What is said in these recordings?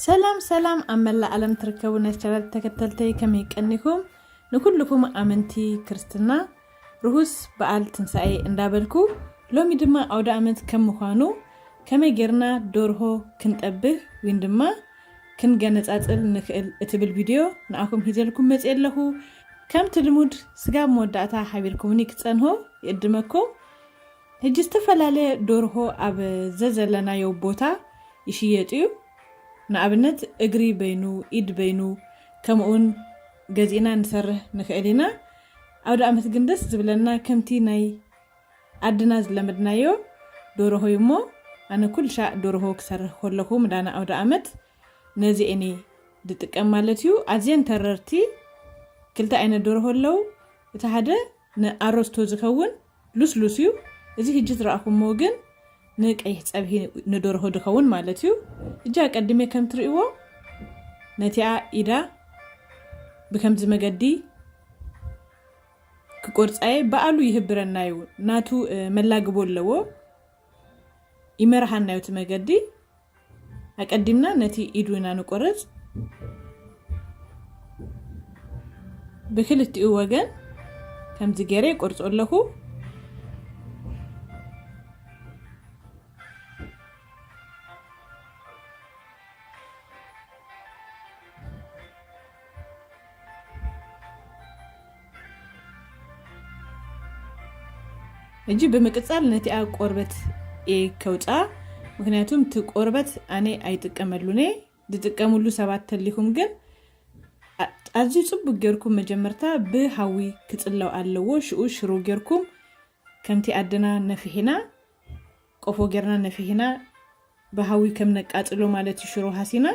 ሰላም ሰላም፣ ኣብ መላእ ዓለም ትርከቡ ናይ ቻናል ተከተልተይ ከመይ ቀኒኩም? ንኩልኩም ኣመንቲ ክርስትና ርሁስ በዓል ትንሳኤ እንዳበልኩ፣ ሎሚ ድማ ኣውደ ኣመት ከም ምኳኑ ከመይ ጌርና ደርሆ ክንጠብህ ወይን ድማ ክንገነጻጽል ንክእል እትብል ቪድዮ ንኣኹም ሂዘልኩም መጽእ ኣለኹ። ከምቲ ልሙድ ስጋብ መወዳእታ ሓቢርኩምኒ ክትጸንሆ ይእድመኩም። ሕጂ ዝተፈላለየ ደርሆ ኣብ ዘዘለናዮ ቦታ ይሽየጥ እዩ። ንኣብነት እግሪ በይኑ፣ ኢድ በይኑ፣ ከምኡውን ገዚእና ንሰርህ ንክእል ኢና። ኣውደ ኣመት ግን ደስ ዝብለና ከምቲ ናይ ዓድና ዝለመድናዮ ደርሆ እዩ እሞ፣ ኣነ ኩሉ ሻዕ ደርሆ ክሰርህ ከለኹ ምዳና ኣውደ ኣመት ነዚኤን እየ ዝጥቀም ማለት እዩ። ኣዝየን ተረርቲ ክልተ ዓይነት ደርሆ ኣለዉ። እቲ ሓደ ንኣሮስቶ ዝኸውን ሉስሉስ እዩ። እዚ ሕጂ ዝረኣኹሞ ግን ንቀይሕ ጸብሒ ንደርሆ ዝኸውን ማለት እዩ። ሕጂ ኣቀድሜ ከም ትርእይዎ ነቲኣ ኢዳ ብከምዚ መገዲ ክቆርጻየ በኣሉ ይህብረና እዩ። ናቱ መላግቦ ኣለዎ። ይመርሃና እዩ እቲ መገዲ። ኣቀዲምና ነቲ ኢዱ ኢና ንቆርጽ። ብክልቲኡ ወገን ከምዚ ገይረ ይቆርጾ ኣለኹ። ሕጂ ብምቅጻል ነቲኣ ቆርበት እየ ከውጻ፣ ምክንያቱም እቲ ቆርበት ኣነ ኣይጥቀመሉን እየ። ዝጥቀምሉ ሰባት ተሊኹም ግን፣ ኣ-፣ ኣዝዩ ጽቡቅ ጌርኩም መጀመርታ ብሃዊ ክጽለው ኣለዎ። ሽኡ ሽሮ ጌርኩም ከምቲ ኣድና ነፊሒና፣ ቆፎ ጌርና ነፊሒና፣ ብሃዊ ከም ነቃጽሎ ማለት እዩ። ሽሮ ሃሲና፣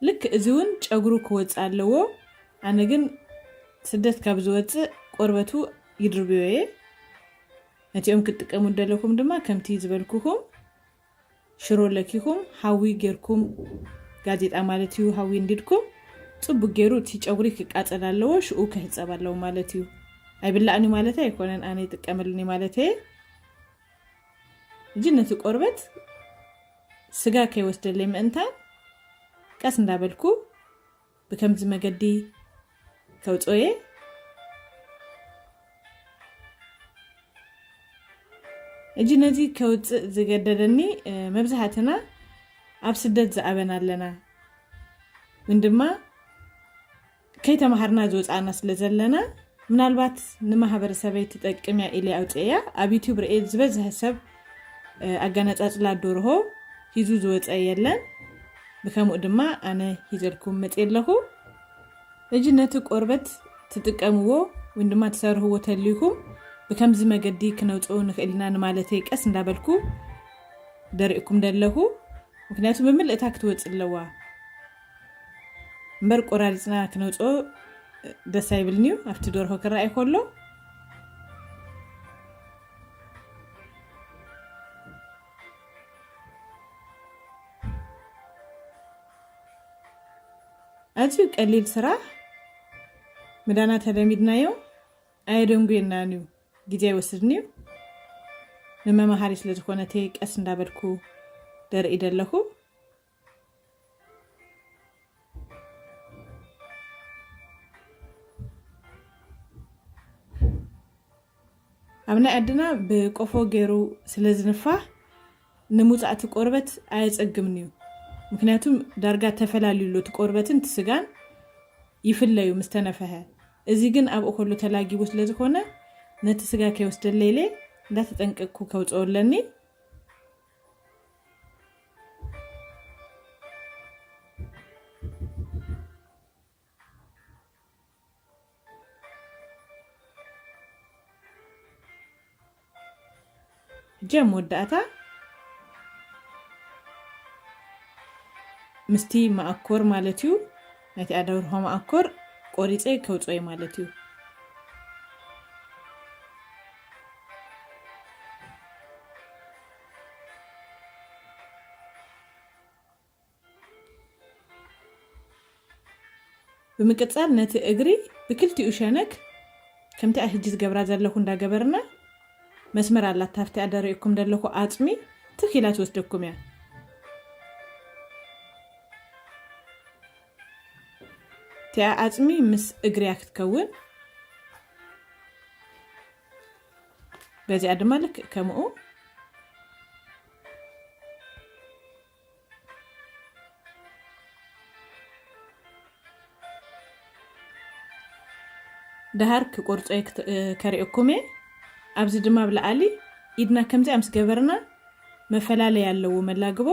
ልክ እዚ እውን ጨጉሩ ክወጽእ ኣለዎ። ኣነ ግን ስደት ካብ ዝወጽእ ቆርበቱ ይድርብዮ እየ። ነቲኦም ክትጥቀሙ ደለኹም ድማ ከምቲ ዝበልኩኹም ሽሮ ለኪኹም፣ ሃዊ ጌርኩም፣ ጋዜጣ ማለት እዩ፣ ሃዊ እንዲድኩም፣ ጽቡቅ ጌሩ እቲ ጨጉሪ ክቃጸል ኣለዎ፣ ሽኡ ክሕጸብ ኣለዎ ማለት እዩ። ኣይብላዕን እዩ ማለት ኣይኮነን፣ ኣነ ይጥቀመሉን እየ ማለት እየ። እጂ ነቲ ቆርበት ስጋ ከይወስደለይ ምእንታን ቀስ እንዳበልኩ ብከምዚ መገዲ ከውጽኦ እየ። እጂ ነዚ ከውጽእ ዝገደደኒ፣ እ፣ መብዛሕትና ኣብ ስደት ዝኣበና ኣለና። ወይን ድማ ከይተማሃርና ዝወጻእና ስለ ዘለና፣ ምናልባት ንማህበረሰበይ ትጠቅም እያ ኢለ ኣውጽኤያ። ኣብ ዩቲዩብ ርኤ ዝበዝሐ ሰብ፣ እ፣ ኣገነጻጽላ ደርሆ ሂዙ ዝወጸ የለን። ብከምኡ ድማ ኣነ ሂዘልኩም መጽእ ኣለኹ። እጂ ነቲ ቆርበት ትጥቀምዎ ወይን ድማ ትሰርህዎ ተልይኩም ብከምዚ መገዲ ክነውጽኦ ንኽእል ኢና ንማለተይ ቀስ እንዳበልኩ ደሪእኩም ደለኹ። ምክንያቱ ብምልእታ ክትወጽእ ኣለዋ። እምበር ቆራሪጽና ክነውጽኦ ደስ ኣይብልን'ዩ። ኣብቲ ደርሆ ክረኣይ ከሎ ኣዝዩ ቀሊል ስራሕ ምዳና ተለሚድናዮ ኣየደንጉየናን እዩ። ግዜ ኣይወስድን እዩ። ንመምሃሪ ስለ ዝኾነተይ ቀስ እንዳበልኩ ደርኢ ደለኹ። ኣብ ናይ ዓድና ብቆፎ ገይሩ ስለ ዝንፋሕ ንምውጻእ እቲ ቆርበት ኣየጸግምን እዩ። ምክንያቱም ዳርጋ ተፈላልዩ ኣሎ እቲ ቆርበትን እቲ ስጋን ይፍለዩ ምስ ተነፈሐ። እዚ ግን ኣብኡ ከሎ ተላጊቡ ስለ ዝኾነ ነቲ ስጋ ከይወስደለይ ኢለ እንዳተጠንቀቅኩ ከውጽኦ ኣለኒ። ሕጂ ኣብ መወዳእታ ምስቲ መኣኮር ማለት እዩ፣ ናይቲ ኣደርሆ መኣኮር ቆሪጸ ከውጽኦ ማለት እዩ። ብምቅጻል ነቲ እግሪ ብክልቲኡ ሸነክ ከምቲ ሕጂ ዝገብራ ዘለኹ እንዳገበርና፣ መስመር ኣላታ ኣብቲ ኣደሪእኩም ዘለኹ ኣጽሚ ትኽ ኢላ ትወስደኩም እያ። እቲኣ ዓጽሚ ምስ እግርያ ክትከውን፣ በዚኣ ድማ ልክእ ከምኡ። ደሃር ክቆርጾ እየ ክት-፣ እ፣ ከርእየኩም እየ። ኣብዚ ድማ ኣብ ላዕሊ ኢድና ከምዚኣ ምስ ገበርና፣ መፈላለያ ኣለዎ መላግቦ።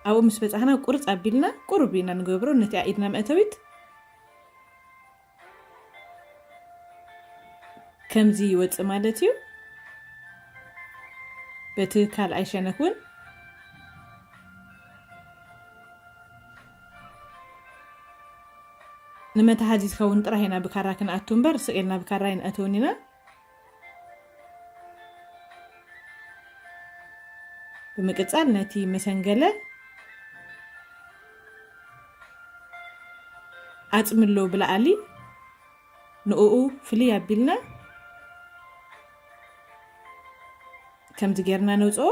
ኣብኡ ምስ በጻሕና ቁርጽ ኣቢልና ቁሩብ ኢና ንገብሮ፣ ነቲኣ ኢድና መእተዊት። ከምዚ ይወጽእ ማለት እዩ። በቲ ካልኣይ ሸነኽ እውን ንመትሓዚ ዝኸውን ጥራሕ ኢና ብካራ ክንኣቱ እምበር፣ ስቕ ኢልና ብካራ ኣይንኣትውን ኢና። ብምቅጻል ነቲ መሰንገለ ዓጽሚ ኣሎ ብላዕሊ፣ ንእኡ ፍልይ ኣቢልና ከምዚ ጌርና ነውጽኦ።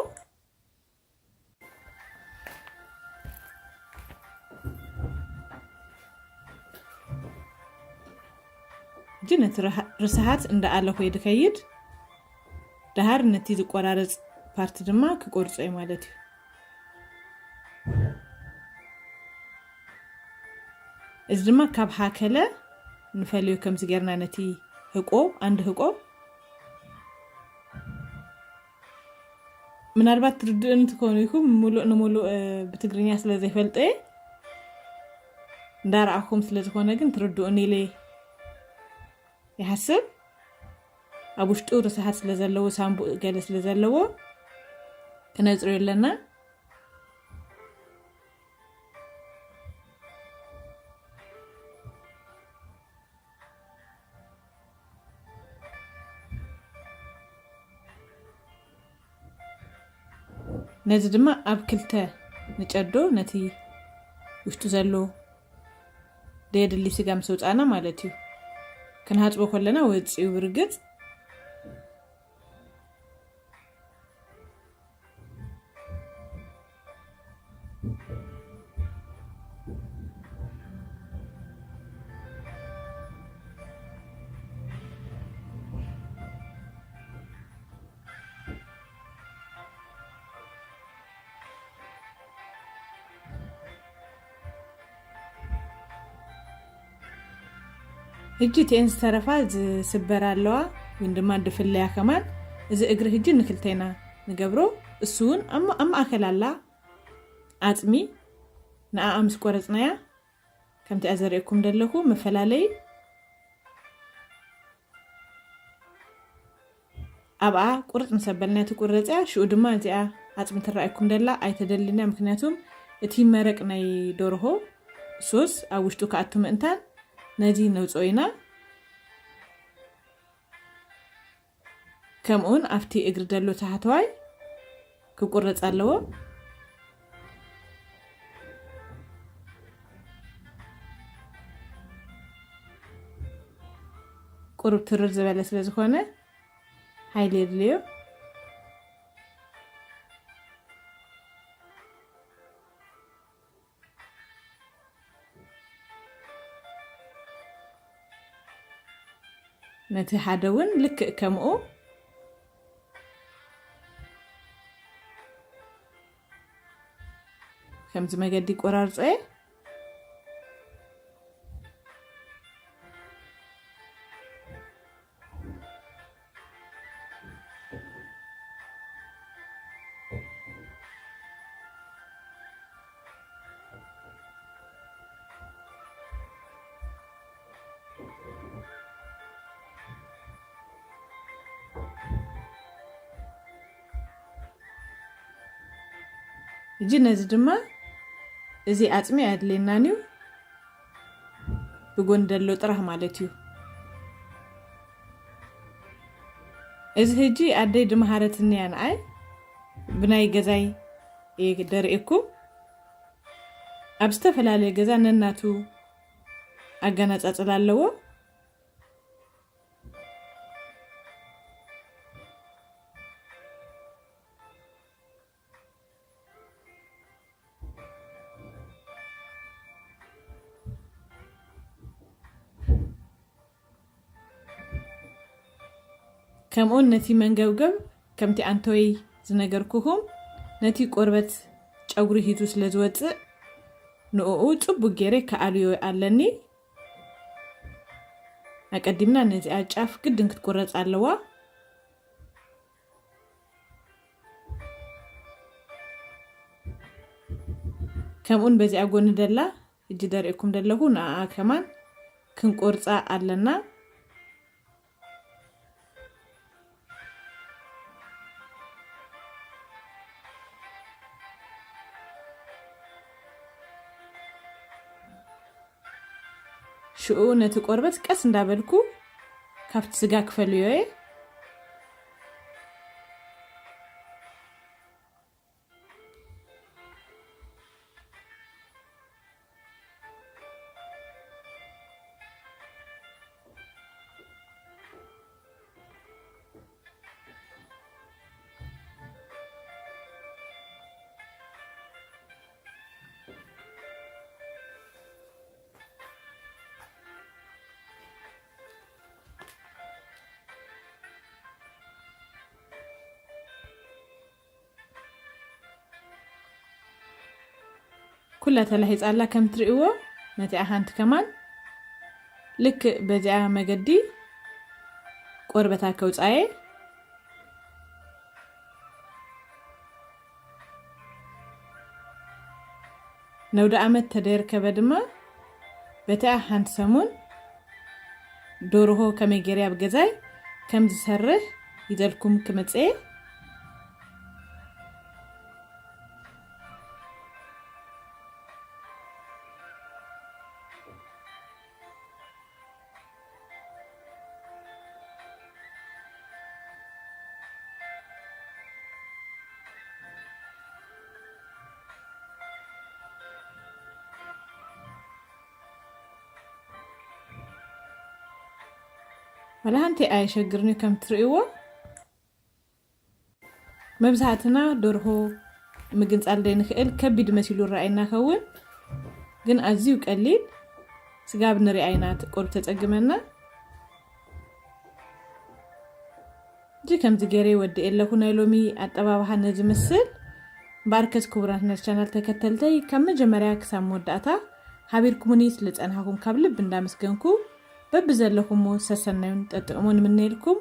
ሕጂ ነቲ ርሃ-፣ ርስሓት እንዳ ኣለኹ እየ ድከይድ። ደሃር ነቲ ዝቆራረጽ ፓርት ድማ ክቆርጾ እየ ማለት እዩ። እዚ ድማ ካብ ሃከለ ንፈልዮ ከምዚ ጌርና ነቲ ህቆ፣ ኣንድ ህቆ። ምናልባት ትርድእኒ ትኾኑ ኢኹም፣ ምሉእ ንምሉእ፣ እ፣ ብትግርኛ ስለ ዘይፈልጦ እየ። እንዳረኣኹም ስለ ዝኾነ ግን ትርድኡኒ ኢለ ይሓስብ። ኣብ ውሽጡ ርስሓት ስለ ዘለዎ፣ ሳምቡእ ገለ ስለ ዘለዎ ክነጽርዮ ኣለና። ነዚ ድማ ኣብ ክልተ ንጨዶ፣ ነቲ ውሽጡ ዘሎ ደየድሊ ስጋ ምስ ኣውጻእና ማለት እዩ። ክንሃጽቦ ከለና ወጺኡ ብርግጽ። ሕጂ እቲኤን ዝተረፋ ዝስበራ ኣለዋ፣ ግን ድማ ድፍለያ ከማን። እዚ እግሪ ሕጂ ንክልተ ኢና ንገብሮ። እሱ እውን ኣብ ማ-፣ ኣብ ማእከል ኣላ ዓጽሚ፣ ንኣኣ ምስ ቆረጽናያ፣ ከምቲኣ ዘርእየኩም ዘለኹ መፈላለዪ ኣብኣ ቁርጽ ምስ ኣበልና ትቁረጽ እያ። ሽኡ ድማ እዚኣ ዓጽሚ ትረኣየኩም ደላ ኣይተደልን እያ፣ ምክንያቱም እቲ መረቅ ናይ ደርሆ ሶስ ኣብ ውሽጡ ክኣቱ ምእንታን ነዚ ነውጽኦ ኢና። ከምኡውን ኣብቲ እግሪ ደሎ ታሕተዋይ ክቁረጽ ኣለዎ። ቁሩብ ትርር ዝበለ ስለ ዝኾነ ሓይሊ የድልዮ። ነቲ ሓደ እውን ልክእ ከምኡ ከምዚ መገዲ ቆራርጾ እየ። ሕጂ ነዚ ድማ እዚ ኣጽሚ ኣየድልየናን እዩ፣ ብጎኒ ዘሎ ጥራሕ ማለት እዩ። እዚ ሕጂ ኣደይ ድመሃረትኒ እያ ንኣይ፣ ብናይ ገዛይ እየ ደርእየኩም። ኣብ ዝተፈላለየ ገዛ ነናቱ ኣገናጻጽላ ኣለዎ። ከምኡውን ነቲ መንገብገብ ከምቲ ኣንቶይ ዝነገርኩኹም ነቲ ቆርበት ጨጉሪ ሂቱ ስለ ዝወፅእ ንኡ ጽቡቅ ገይረ ከኣልዮ ኣለኒ። ኣቀዲምና ነዚኣ ጫፍ ግድን ክትቁረጽ ኣለዋ። ከምኡን በዚኣ ጎኒ ደላ እጂ ደርእኩም ደለኹ ንኣኣ ከማን ክንቆርጻ ኣለና። ሽኡ ነቲ ቆርበት ቀስ እንዳበልኩ ካብቲ ስጋ ክፈልዮ እየ። ኩላ ተላሂጻ ኣላ ከም ትርእይዎ። ነቲኣ ሓንቲ ከማን ልክእ በዚኣ መገዲ ቆርበታ ከውጻየ። ነውደ ኣመት ተደይርከበ ድማ በቲኣ ሓንቲ ሰሙን ዶርሆ ከመይ ገይረ ኣብ ገዛይ ከም ዝሰርሕ ይዘልኩም ክመጽእ እየ። ወላ ሓንቲ ኣየሸግርን እዩ ከም ትርእይዎ። መብዛሕትና ደርሆ ምግንጻል ዘይንኽእል ከቢድ መሲሉ ረኣይና ኸውን፣ ግን ኣዝዩ ቀሊል። ስጋብ ንሪኣ ኢና ቁርብ ተጸግመና። እዚ ከምዚ ገይረ ወዲ ኣለኹ ናይ ሎሚ ኣጠባብሓ ነዚ ምስል። እምበኣርከስ ክቡራት ናይ ቻናል ተከተልተይ ካብ መጀመርያ ክሳብ መወዳእታ ሓቢርኩምኒ ስለ ጸንሓኩም ካብ ልብ እንዳመስገንኩ በብዘለኹሞ ሰሰናዩን ጠጥዕሙን ንምነየልኩም።